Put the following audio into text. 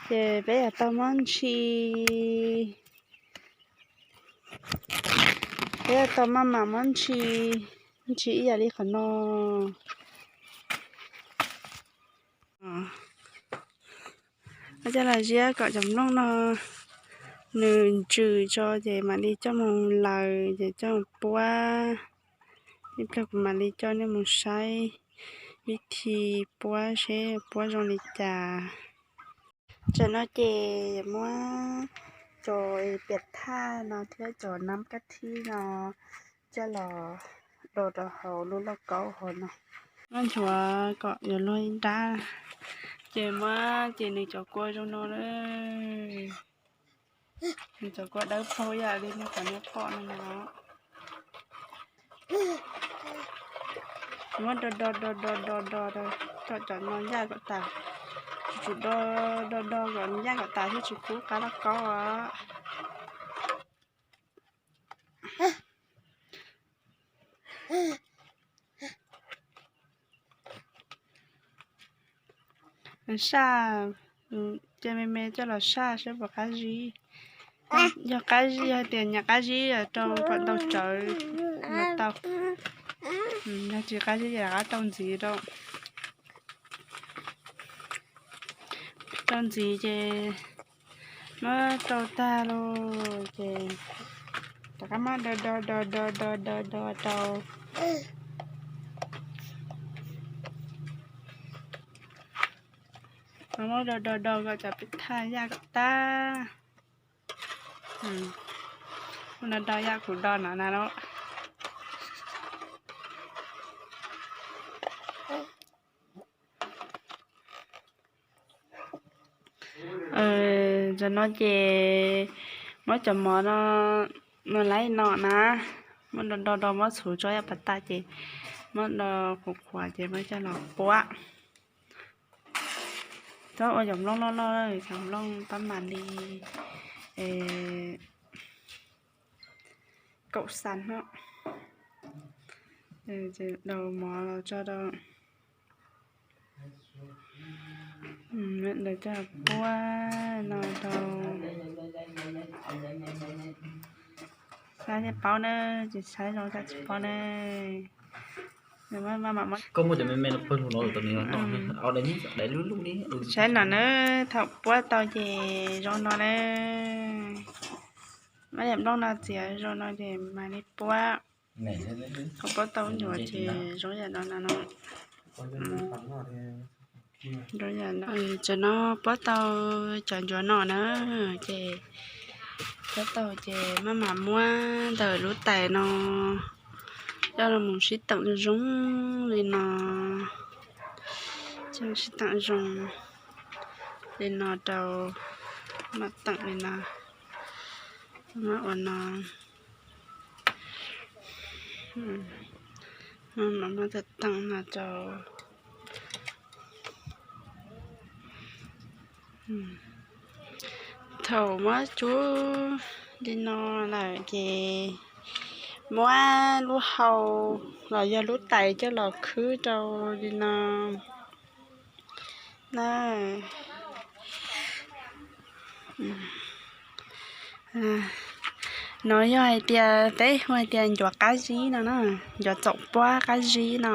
Ces peb yuav tau muab ntshi, peb yuav tau maj mam muab ntshi, ntshi ib yam li qhov no. Coj los ziab kom cov nplooj no nws ntsws tso ces mam li coj mus laws ces coj mus puab. Ib pliag kuv mam li coj nej mus saib vib thi puab seb puab zoo li cas. Tam no ces muab cov piam thaj no thiab cov nab kab thib no coj los do rau hauv lub lauj kaub hauv no. Muab nchuav kom yuav luag ib nrab, ces muab ces nws cov kua zoo no na. Nws cov kua dawb paug ib yam li nej qhov nej pom no na. Muab do do do do do do kom cov no ncaj kom tas. Tsum tsum do do do kom ncaj kom tas thiaj tsis kub qab lauj kaub os. Saj, cia me me coj los saj saib puas qab zib. Yog qab zib, yog tias nyiam qab zib rau kom ntau tsawv los tau. Yog tsis qab zib ces rov qab rau ntxiv rau. Rau ntxiv ces muab rau tag lawm ces rov qab muab do do do do do do do rau. Muab do do do kom cov piam thaj yaj kom tag. Muab do do yam kuv do no na los. Tam no ces muab cov mov no, no laib no na, muab do do do muab txhuv tso yam pas tas ces muab do qhuav qhuav ces muab coj los puab. Txhob ua cov nplooj loj loj, cov nplooj tab mam li kaum xas no. Daus mov los tso rau. Daus coj puab no rau. Saib thiaj paub na, tsis saib zoo cas tsis paub na. Koj muab cov me me no pawg lug no, saib no na, thaum puab tau ces zoo no na. Muab daim nplooj no txiav zoo no ces mam li puab. Thaum puab tau ncuav ces zoo yam no no. Tam no puab tau cov ncuav no na, ces puab tau ces maj mam muab ntawm lub tais no coj los mus sib teem zoo li no. Coj sib teem zoo li no rau, mam teem li no, mam ua no. Mam muab teem no rau. Thaum muab cub li no lawm ces muab lub hau los yog lub tais coj los khwb rau li no na. No yog hais tias peb hu hais tias ncuav qab zib no na, ncuav txaum puab qab zib no.